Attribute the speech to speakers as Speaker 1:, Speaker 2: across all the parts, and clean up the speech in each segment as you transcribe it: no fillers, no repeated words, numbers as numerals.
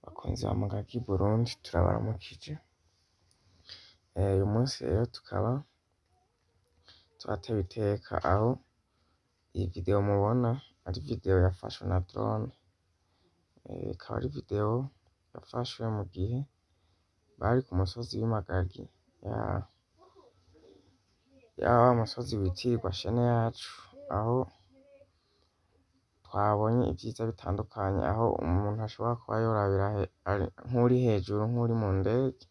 Speaker 1: Bakunzi ba Mugagi Burundi, turabaramukije. Uyu munsi rero tukaba twatewe iteka aho iyi video mubona ari video yafashwe na drone. Ikaba ari video yafashwe mu gihe bari ku musozi w'i Magagi, ya wa musozi witirirwa shene yacu, aho twabonye ivyiza bitandukanye, aho umuntu ashobora kuba yorabira nk'uwuri hejuru, nk'uwuri mu ndege,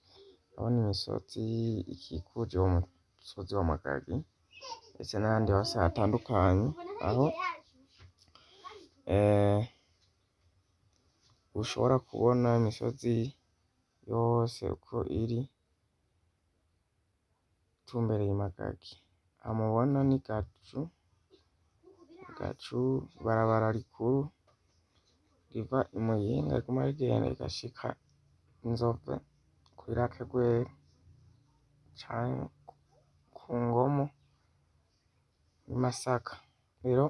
Speaker 1: abona imisozi ikikuje uwo musozi wa Magagi, ndetse n'ahandi hose hatandukanye, aho ushobora kubona imisozi yose uko iri utumbereye i Magagi. Aha mubona ni Gacu, Gacu ibarabara rikuru riva i Muyinga riguma rigenda rigashika Inzove kuri Lac Rweru canke ku Ngomo i Masaka. Rero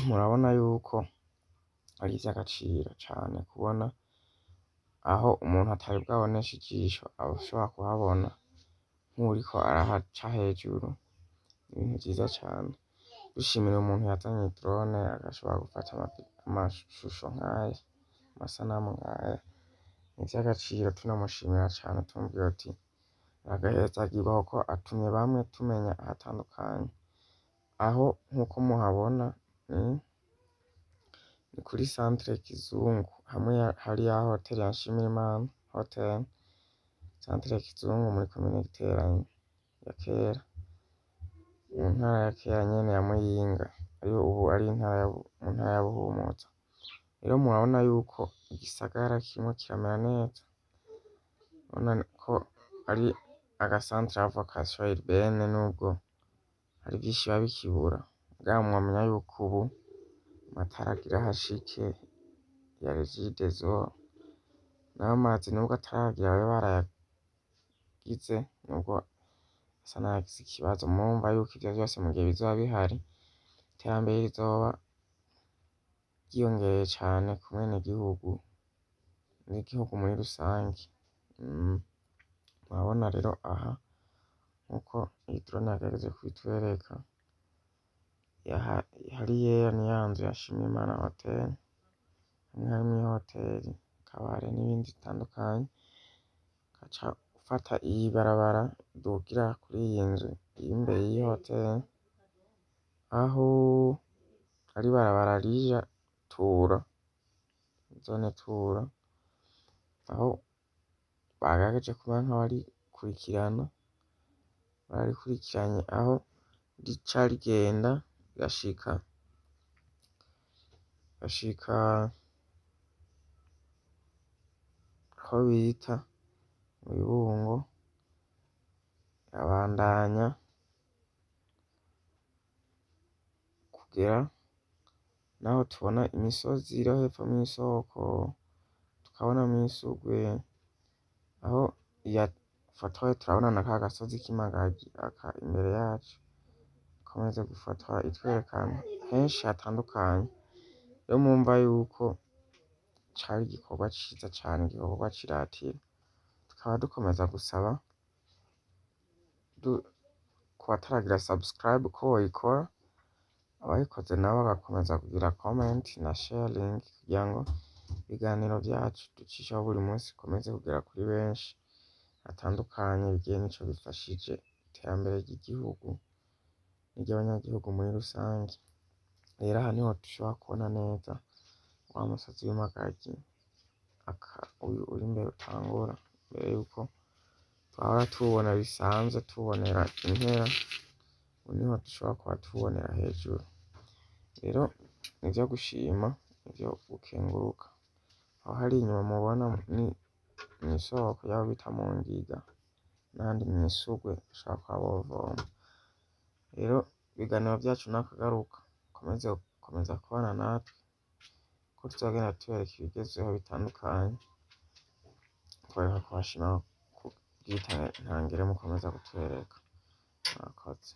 Speaker 1: murabona yuko ari ivy'agaciro cane kubona aho umuntu atari bwaboneshe ijisho ashobora kuhabona nk'uwuriko arahaca hejuru, ibintu vyiza cane. Dushimira umuntu yazanye drone agashobora gufata amashusho nk'aya, amasanamu nk'aya, ni ivy'agaciro, tunamushimira cane tumubwira uti aragahezagirwa kuko atumye bamwe tumenya ahatandukanye. Aho nkuko muhabona ni kuri centre Kizungu, hamwe hari ya hoteli ya Nshimirimana hotel, centre Kizungu muri komine Giteranyi ya kera, mu ntara ya kera nyene ya Muyinga, ariyo ubu ari intara mu ntara ya Buhumuza. Rero murabona yuko igisagara kirimwo kiramera neza, urabona ko ari aga centre à vocation urbaine, nubwo hari vyinshi biba bikibura, mugabo mwomenya yuko ubu amatara agira ahashike ya Regideso, n'amazi nubwo ataragira babe barayagize, nubwo asa n'ayagize ikibazo, murumva yuko ivyo vyose mu gihe bizoba bihari, iterambere rizoba ryiyongereye cane ku mwenegihugu n'igihugu muri rusangi. Murabona rero aha nkuko iyi drone yagerageje kubitwereka, hari yera ni ya nzu ya Nshimirimana hotel, hamwe harimwo ihoteri, akabare n'ibindi bitandukanye, ugaca ufata iyi barabara idugira kuri iyi nzu iri imbere y'iyi hoteli, aho ari ibarabara rija Tura, zone Tura, aho bagerageje kuba nk'abarikurikirana, barikurikiranye aho rica rigenda rigashika aho bita mu Bibungo, rikabandanya kugera naho tubona imisozi iri hepfo mw'isoko, tukabona mw'Isugwe, aho yafotowe turabona na ka gasozi k'i Magagi aka imbere yacu, ikomeza gufotora itwereka henshi hatandukanye. Rero murumva yuko cari igikorwa ciza cane, igikorwa c'iratiro. Tukaba dukomeza gusaba ku bataragira subscribe ko boyikora, abayikoze nabo bagakomeza kugira comment na sharing kugira ngo ibiganiro vyacu ducishaho buri munsi bikomeze kugera kuri benshi hatandukanye, bigire nico bifashije iterambere ry'igihugu n'iry'abanyagihugu muri rusangi. Rero aha niho dushobora kubona neza wa musozi w'i Magagi, aka uyu uri imbere utangura, mbere yuko twahora tuwubona bisanzwe tuwubonera impera, ubu niho dushobora kuba tuwubonera hejuru. Rero nivyo gushima, nivyo gukenguruka. Aho hari inyuma mubona ni mw'isoko y'aho bita mu Ngiga, n'ahandi mw'Isugwe bashobora kuba bovoma. Rero ibiganiro vyacu nakagaruka, mukomeze gukomeza kubana natwe, ko tuzogenda tubereka ibigezweho bitandukanye, tworeka kubashima kubw'intangere mukomeza kutwereka. Murakoze.